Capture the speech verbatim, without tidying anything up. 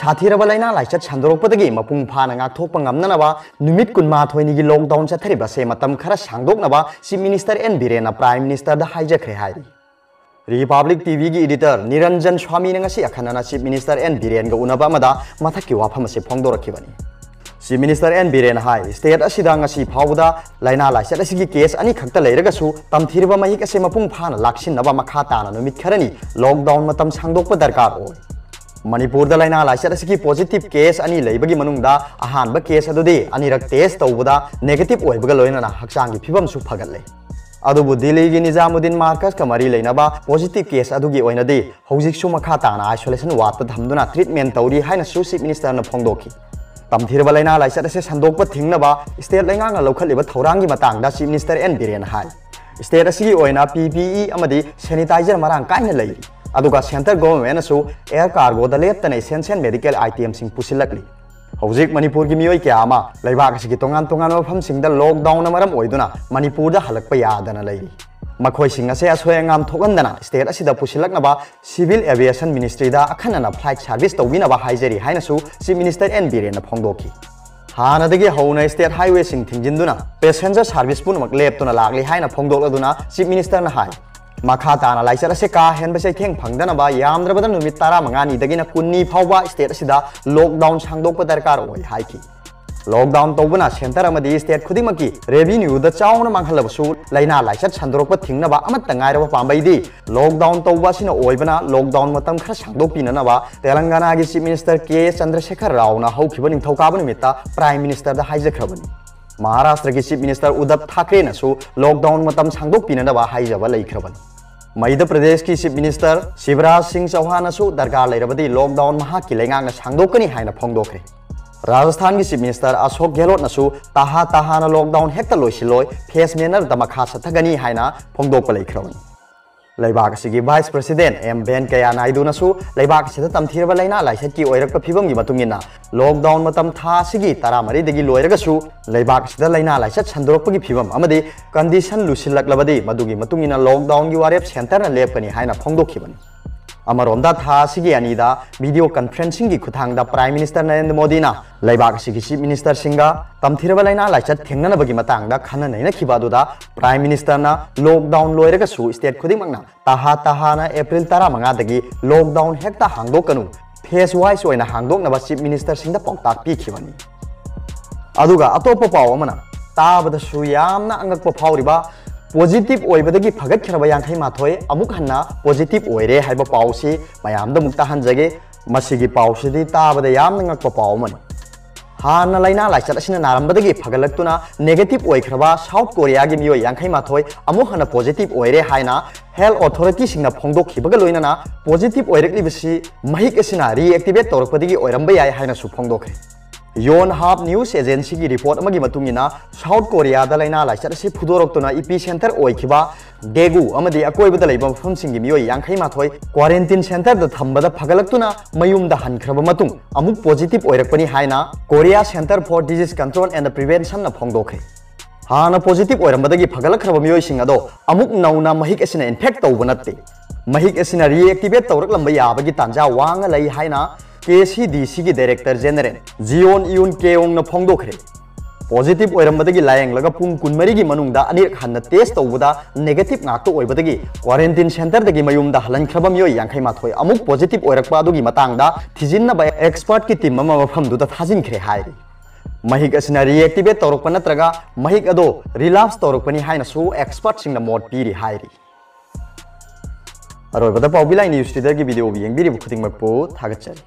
ꯁꯥꯊꯤꯔꯕ ꯂꯥꯏꯅꯥ ꯂꯥꯏꯆꯠ ꯁꯟꯗꯣꯔꯛꯄꯗꯒꯤ ꯃꯄꯨꯡ ꯐꯥꯅ ꯉꯥꯛꯊꯣꯛꯄ ꯉꯝꯅꯅꯕ ꯅꯨꯃꯤꯠ ꯀꯨꯟꯃꯥꯊꯣꯏꯅꯤꯒꯤ lockdown ꯆꯠꯊꯔꯤꯕ ꯑꯁꯦ ꯃꯇꯝ ꯈꯔ ꯁꯥꯡꯗꯣꯛꯅꯕ Chief Minister N ꯕꯤꯔꯦꯟꯅ Prime Ministerꯗ ꯍꯥꯏꯖꯈ꯭ꯔꯦ ꯍꯥꯏꯔꯤ꯫ Republic TVꯒꯤ editor ꯅꯤꯔꯟꯖꯟ ꯁ꯭ꯋꯥꯃꯤꯅ ꯉꯁꯤ ꯑꯈꯟꯅꯅ Chief Minister N ꯕꯤꯔꯦꯟꯒ ꯎꯅꯕ ꯑꯃꯗ ꯃꯊꯛꯀꯤ ꯋꯥꯐꯝ ꯑꯁꯤ ꯐꯣꯡꯗꯣꯔꯛꯈꯤꯕꯅꯤ꯫ Chief Minister N ꯕꯤꯔꯦꯟꯅ ꯍꯥꯏ, state ꯑꯁꯤꯗ ꯉꯁꯤ ꯐꯥꯎꯕꯗ ꯂꯥꯏꯅꯥ ꯂꯥꯏꯆꯠ ꯑꯁꯤꯒꯤ case ꯑꯅꯤꯈꯛꯇ ꯂꯩꯔꯒꯁꯨ ꯇꯝꯊꯤꯔꯕ ꯃꯍꯤꯛ ꯑꯁꯦ ꯃꯄꯨꯡ ꯐꯥꯅ ꯂꯥꯛꯁꯤꯟꯅꯕ ꯃꯈꯥ ꯇꯥꯅ ꯅꯨꯃꯤꯠ ꯈꯔꯅꯤ lockdown ꯃꯇꯝ ꯁꯥꯡꯗꯣꯛꯄ ꯗꯔꯀꯥꯔ ꯑꯣꯏ꯫ ꯃꯅꯤꯄꯨꯔꯗ ꯂꯥꯏꯅꯥ ꯂꯥꯏꯆꯠ ꯑꯁꯤꯒꯤ positive case ꯑꯅꯤ ꯂꯩꯕꯒꯤ ꯃꯅꯨꯡꯗ ꯑꯍꯥꯟꯕ case ꯑꯗꯨꯗꯤ ꯑꯅꯤꯔꯛ test ꯇꯧꯕꯗ negative ꯑꯣꯏꯕꯒ ꯂꯣꯏꯅꯅ ꯍꯛꯆꯥꯡꯒꯤ ꯐꯤꯕꯝꯁꯨ ꯐꯒꯠꯂꯦ꯫ ꯑꯗꯨꯕꯨ ꯗꯤꯜꯂꯤꯒꯤ ꯅꯤꯖꯥꯃꯨꯗꯗꯤꯟ ꯃꯥꯔꯀꯁꯀ ꯃꯔꯤ ꯂꯩꯅꯕ positive case ꯑꯗꯨꯒꯤ ꯑꯣꯏꯅꯗꯤ ꯍꯧꯖꯤꯛꯁꯨ ꯃꯈꯥ ꯇꯥꯅ isolation wardꯇ ꯊꯝꯗꯨꯅ treatment ꯇꯧꯔꯤ ꯍꯥꯏꯅꯁꯨ Chief Ministerꯅ ꯐꯣꯡꯗꯣꯛꯈꯤ꯫ ꯇꯝꯊꯤꯔꯕ ꯂꯥꯏꯅꯥ ꯂꯥꯏꯆꯠ ꯑꯁꯤ ꯁꯟꯗꯣꯛꯄ ꯊꯤꯡꯅꯕ state ꯂꯩꯉꯥꯛꯅ ꯂꯧꯈꯠꯂꯤꯕ ꯊꯧꯔꯥꯡꯒꯤ ꯃꯇꯥꯡꯗ Chief Minister N ꯕꯤꯔꯦꯟꯅ ꯍꯥꯏ, state ꯑꯁꯤꯒꯤ ꯑꯣꯏꯅ P P E ꯑꯃꯗꯤ sanitizer ꯃꯔꯥꯡ ꯀꯥꯏꯅ ꯂꯩꯔꯤ꯫ ꯑꯗꯨꯒ centre governmentꯅꯁꯨ air cargoꯗ ꯂꯦꯞꯇꯅ essential medical itemꯁꯤꯡ ꯄꯨꯁꯤꯜꯂꯛꯂꯤ꯫ ꯍꯧꯖꯤꯛ ꯃꯅꯤꯄꯨꯔꯒꯤ ꯃꯤꯑꯣꯏ ꯀꯌꯥ ꯑꯃ ꯂꯩꯕꯥꯛ ꯑꯁꯤꯒꯤ ꯇꯣꯉꯥꯟ ꯇꯣꯉꯥꯟꯕ ꯃꯐꯝꯁꯤꯡꯗ lockdownꯅ ꯃꯔꯝ ꯑꯣꯏꯗꯨꯅ ꯃꯅꯤꯄꯨꯔꯗ ꯍꯜꯂꯛꯄ ꯌꯥꯗꯅ ꯂꯩꯔꯤ꯫ ꯃꯈꯣꯏꯁꯤꯡ ꯑꯁꯦ ꯑꯁꯣꯏ ꯑꯉꯥꯝ ꯊꯣꯛꯍꯟꯗꯅ state ꯑꯁꯤꯗ ꯄꯨꯁꯤꯜꯂꯛꯅꯕ Civil Aviation Ministryꯗ ꯑꯈꯟꯅꯅ flight service ꯇꯧꯕꯤꯅꯕ ꯍꯥꯏꯖꯔꯤ ꯍꯥꯏꯅꯁꯨ Chief Minister N ꯕꯤꯔꯦꯟꯅ ꯐꯣꯡꯗꯣꯛꯈꯤ꯫ ꯍꯥꯟꯅꯗꯒꯤ ꯍꯧꯅ state highwayꯁꯤꯡ ꯊꯤꯡꯖꯤꯟꯗꯨꯅ passenger service ꯄꯨꯝꯅꯃꯛ ꯂꯦꯞꯇꯨꯅ ꯂꯥꯛꯂꯤ ꯍꯥꯏꯅ ꯐꯣꯡꯗꯣꯛꯂꯗꯨꯅ Chief Ministerꯅ ꯍꯥꯏ, ꯃꯈꯥ ꯇꯥꯅ ꯂꯥꯏꯆꯠ ꯑꯁꯤ ꯀꯥ ꯍꯦꯟꯕ ꯆꯩꯊꯦꯡ ꯐꯪꯗꯅꯕ ꯌꯥꯝꯗ꯭ꯔꯕꯗ ꯅꯨꯃꯤꯠ ꯇꯔꯥꯃꯉꯥꯅꯤꯗꯒꯤꯅ ꯀꯨꯟꯅꯤ ꯐꯥꯎꯕ state ꯑꯁꯤꯗ lockdown ꯁꯥꯡꯗꯣꯛꯄ ꯗꯔꯀꯥꯔ ꯑꯣꯏ ꯍꯥꯏꯈꯤ꯫ Lockdown ꯇꯧꯕꯅ centre ꯑꯃꯗꯤ state ꯈꯨꯗꯤꯡꯃꯛꯀꯤ revenueꯗ ꯆꯥꯎꯅ ꯃꯥꯡꯍꯜꯂꯕꯁꯨ, ꯂꯥꯏꯅꯥ ꯂꯥꯏꯆꯠ ꯁꯟꯗꯣꯔꯛꯄ ꯊꯤꯡꯅꯕ ꯑꯃꯠꯇ ꯉꯥꯏꯔꯕ ꯄꯥꯝꯕꯩꯗꯤ lockdown ꯇꯧꯕ ꯑꯁꯤꯅ ꯑꯣꯏꯕꯅ, lockdown ꯃꯇꯝ ꯈꯔ ꯁꯥꯡꯗꯣꯛꯄꯤꯅꯅꯕ ꯇꯦꯂꯪꯒꯥꯅꯥꯒꯤ Chief Minister ꯀꯦ ꯆꯟꯗ꯭ꯔꯁꯦꯈꯔ ꯔꯥꯎꯅ ꯍꯧꯈꯤꯕ ꯅꯤꯡꯊꯧꯀꯥꯕ ꯅꯨꯃꯤꯠꯇ Prime Ministerꯗ ꯍꯥꯏꯖꯈ꯭ꯔꯕꯅꯤ꯫ ꯃꯍꯥꯔꯥꯁꯇ꯭ꯔꯒꯤ Chief Minister ꯎꯗꯕ ꯊꯥꯀ꯭ꯔꯦꯅꯁꯨ lockdown ꯃꯇꯝ ꯁꯥꯡꯗꯣꯛꯄꯤꯅꯅꯕ ꯍꯥꯏꯖꯕ ꯂꯩꯈ꯭ꯔꯕꯅꯤ꯫ ꯃꯙ꯭ꯌ ꯄ꯭ꯔꯗꯦꯁꯀꯤ Chief Minister ꯁꯤꯕꯔꯥꯖ ꯁꯤꯡ ꯆꯧꯍꯥꯟꯅꯁꯨ ꯗꯔꯀꯥꯔ ꯂꯩꯔꯕꯗꯤ lockdown ꯃꯍꯥꯛꯀꯤ ꯂꯩꯉꯥꯛꯅ ꯁꯥꯡꯗꯣꯛꯀꯅꯤ ꯍꯥꯏꯅ ꯐꯣꯡꯗꯣꯛꯈ꯭ꯔꯦ꯫ ꯔꯥꯖꯁꯊꯥꯟꯒꯤ Chief Minister ꯑꯁꯣꯛ ꯒꯦꯍꯂꯣꯠꯅꯁꯨ ꯇꯍꯥ ꯇꯍꯥꯅ lockdown ꯍꯦꯛꯇ ꯂꯣꯏꯁꯤꯜꯂꯣꯏ, phase mannerꯗ ꯃꯈꯥ ꯆꯠꯊꯒꯅꯤ ꯍꯥꯏꯅ ꯐꯣꯡꯗꯣꯛꯄ ꯂꯩꯈ꯭ꯔꯕꯅꯤ꯫ ꯂꯩꯕꯥꯛ ꯑꯁꯤꯒꯤ Vice President ꯑꯦꯝ ꯚꯦꯟꯀꯌꯥ ꯅꯥꯏꯗꯨꯅꯁꯨ ꯂꯩꯕꯥꯛ ꯑꯁꯤꯗ ꯇꯝꯊꯤꯔꯕ ꯂꯥꯏꯅꯥ ꯂꯥꯏꯆꯠꯀꯤ ꯑꯣꯏꯔꯛꯄ ꯐꯤꯕꯝꯒꯤ ꯃꯇꯨꯡ ꯏꯟꯅ lockdown ꯃꯇꯝ ꯊꯥ ꯑꯁꯤꯒꯤ ꯇꯔꯥꯃꯔꯤꯗꯒꯤ ꯂꯣꯏꯔꯒꯁꯨ ꯂꯩꯕꯥꯛ ꯑꯁꯤꯗ ꯂꯥꯏꯅꯥ ꯂꯥꯏꯆꯠ ꯁꯟꯗꯣꯔꯛꯄꯒꯤ ꯐꯤꯕꯝ ꯑꯃꯗꯤ condition ꯂꯨꯁꯤꯜꯂꯛꯂꯕꯗꯤ ꯃꯗꯨꯒꯤ ꯃꯇꯨꯡ ꯏꯟꯅ lockdownꯒꯤ ꯋꯥꯔꯦꯞ centreꯅ ꯂꯦꯞꯀꯅꯤ ꯍꯥꯏꯅ ꯐꯣꯡꯗꯣꯛꯈꯤꯕꯅꯤ꯫ ꯑꯃꯔꯣꯝꯗ, ꯊꯥ ꯑꯁꯤꯒꯤ ꯑꯅꯤꯗ video conferencingꯒꯤ ꯈꯨꯠꯊꯥꯡꯗ Prime Minister ꯅꯔꯦꯟꯗ꯭ꯔ ꯃꯣꯗꯤꯅ ꯂꯩꯕꯥꯛ ꯑꯁꯤꯒꯤ Chief Ministerꯁꯤꯡꯒ ꯇꯝꯊꯤꯔꯕ ꯂꯥꯏꯅꯥ ꯂꯥꯏꯆꯠ ꯊꯦꯡꯅꯅꯕꯒꯤ ꯃꯇꯥꯡꯗ ꯈꯟꯅ ꯅꯩꯅꯈꯤꯕ ꯑꯗꯨꯗ Prime Ministerꯅ lockdown ꯂꯣꯏꯔꯒꯁꯨ state ꯈꯨꯗꯤꯡꯃꯛꯅ ꯇꯍꯥ ꯇꯍꯥꯅ April ꯇꯔꯥꯃꯉꯥꯗꯒꯤ lockdown ꯍꯦꯛꯇ ꯍꯥꯡꯗꯣꯛꯀꯅꯨ, phase wise ꯑꯣꯏꯅ ꯍꯥꯡꯗꯣꯛꯅꯕ Chief Ministerꯁꯤꯡꯗ ꯄꯥꯎꯇꯥꯛ ꯄꯤꯈꯤꯕꯅꯤ꯫ ꯑꯗꯨꯒ ꯑꯇꯣꯞꯄ ꯄꯥꯎ ꯑꯃꯅ, ꯇꯥꯕꯗꯁꯨ ꯌꯥꯝꯅ ꯑꯉꯛꯄ ꯐꯥꯎꯔꯤꯕ, positive ꯑꯣꯏꯕꯗꯒꯤ ꯐꯒꯠꯈ꯭ꯔꯕ ꯌꯥꯡꯈꯩ ꯃꯥꯊꯣꯏ ꯑꯃꯨꯛ ꯍꯟꯅ positive ꯑꯣꯏꯔꯦ ꯍꯥꯏꯕ ꯄꯥꯎꯁꯤ ꯃꯌꯥꯝꯗ ꯑꯃꯨꯛ ꯇꯥꯍꯟꯖꯒꯦ꯫ ꯃꯁꯤꯒꯤ ꯄꯥꯎꯁꯤꯗꯤ ꯇꯥꯕꯗ ꯌꯥꯝꯅ ꯉꯛꯄ ꯄꯥꯎ ꯑꯃꯅꯤ꯫ ꯍꯥꯟꯅ ꯂꯥꯏꯅꯥ ꯂꯥꯏꯆꯠ ꯑꯁꯤꯅ ꯅꯥꯔꯝꯕꯗꯒꯤ ꯐꯒꯠꯂꯛꯇꯨꯅ negative ꯑꯣꯏꯈ꯭ꯔꯕ South Koreaꯒꯤ ꯃꯤꯑꯣꯏ ꯌꯥꯡꯈꯩ ꯃꯥꯊꯣꯏ ꯑꯃꯨꯛ ꯍꯟꯅ positive ꯑꯣꯏꯔꯦ ꯍꯥꯏꯅ health authorityꯁꯤꯡꯅ ꯐꯣꯡꯗꯣꯛꯈꯤꯕꯒ ꯂꯣꯏꯅꯅ, positive ꯑꯣꯏꯔꯛꯂꯤꯕꯁꯤ ꯃꯍꯤꯛ ꯑꯁꯤꯅ reactivate ꯇꯧꯔꯛꯄꯗꯒꯤ ꯑꯣꯏꯔꯝꯕ ꯌꯥꯏ ꯍꯥꯏꯅꯁꯨ ꯐꯣꯡꯗꯣꯛꯈ꯭ꯔꯦ꯫ Yonhap News Agencyꯒꯤ report ꯑꯃꯒꯤ ꯃꯇꯨꯡ ꯏꯟꯅ, South Koreaꯗ ꯂꯥꯏꯅꯥ ꯂꯥꯏꯆꯠ ꯑꯁꯤ ꯐꯨꯗꯣꯔꯛꯇꯨꯅ epicentre ꯑꯣꯏꯈꯤꯕ Daegu ꯑꯃꯗꯤ ꯑꯀꯣꯏꯕꯗ ꯂꯩꯕ ꯃꯐꯝꯁꯤꯡꯒꯤ ꯃꯤꯑꯣꯏ ꯌꯥꯡꯈꯩ ꯃꯥꯊꯣꯏ quarantine centreꯗ ꯊꯝꯕꯗ ꯐꯒꯠꯂꯛꯇꯨꯅ ꯃꯌꯨꯝꯗ ꯍꯟꯈ꯭ꯔꯕ ꯃꯇꯨꯡ ꯑꯃꯨꯛ positive ꯑꯣꯏꯔꯛꯄꯅꯤ ꯍꯥꯏꯅ Korea Centre for Disease Control and Preventionꯅ ꯐꯣꯡꯗꯣꯛꯈ꯭ꯔꯦ꯫ ꯍꯥꯟꯅ positive ꯑꯣꯏꯔꯝꯕꯗꯒꯤ ꯐꯒꯠꯂꯛꯈ꯭ꯔꯕ ꯃꯤꯑꯣꯏꯁꯤꯡ ꯑꯗꯣ ꯑꯃꯨꯛ ꯅꯧꯅ ꯃꯍꯤꯛ ꯑꯁꯤꯅ infect ꯇꯧꯕ ꯅꯠꯇꯦ꯫ ꯃꯍꯤꯛ ꯑꯁꯤꯅ reactivate ꯇꯧꯔꯛꯂꯝꯕ ꯌꯥꯕꯒꯤ ꯇꯥꯟꯖꯥ ꯋꯥꯡꯅ ꯂꯩ ꯍꯥꯏꯅ KCDCꯒꯤ Director General Jeon Eun Keongꯅ ꯐꯣꯡꯗꯣꯛꯈ꯭ꯔꯦ꯫ Positive ꯑꯣꯏꯔꯝꯕꯗꯒꯤ ꯂꯥꯌꯦꯡꯂꯒ ꯄꯨꯡ ꯀꯨꯟꯃꯔꯤꯒꯤ ꯃꯅꯨꯡꯗ ꯑꯅꯤꯔꯛ ꯍꯟꯅ test ꯇꯧꯕꯗ negative ꯉꯥꯛꯇ ꯑꯣꯏꯕꯗꯒꯤ quarantine centreꯗꯒꯤ ꯃꯌꯨꯝꯗ ꯍꯜꯍꯟꯈ꯭ꯔꯕ ꯃꯤꯑꯣꯏ ꯌꯥꯡꯈꯩ ꯃꯥꯊꯣꯏ ꯑꯃꯨꯛ positive ꯑꯣꯏꯔꯛꯄ ꯑꯗꯨꯒꯤ ꯃꯇꯥꯡꯗ ꯊꯤꯖꯤꯟꯅꯕ expertꯀꯤ team ꯑꯃ ꯃꯐꯝꯗꯨꯗ ꯊꯥꯖꯤꯟꯈ꯭ꯔꯦ ꯍꯥꯏꯔꯤ꯫ ꯃꯍꯤꯛ ꯑꯁꯤꯅ reactivate ꯇꯧꯔꯛꯄ ꯅꯠꯇ꯭ꯔꯒ ꯃꯍꯤꯛ ꯑꯗꯣ relapse ꯇꯧꯔꯛꯄꯅꯤ ꯍꯥꯏꯅꯁꯨ expertꯁꯤꯡꯅ ꯃꯣꯠ ꯄꯤꯔꯤ ꯍꯥꯏꯔꯤ꯫ ꯑꯔꯣꯏꯕꯗ ꯄꯥꯎꯕꯤ ꯂꯥꯏ News Leaderꯒꯤ video ꯌꯦꯡꯕꯤꯔꯤꯕ ꯈꯨꯗꯤꯡꯃꯛꯄꯨ ꯊꯥꯒꯠꯆꯔꯤ꯫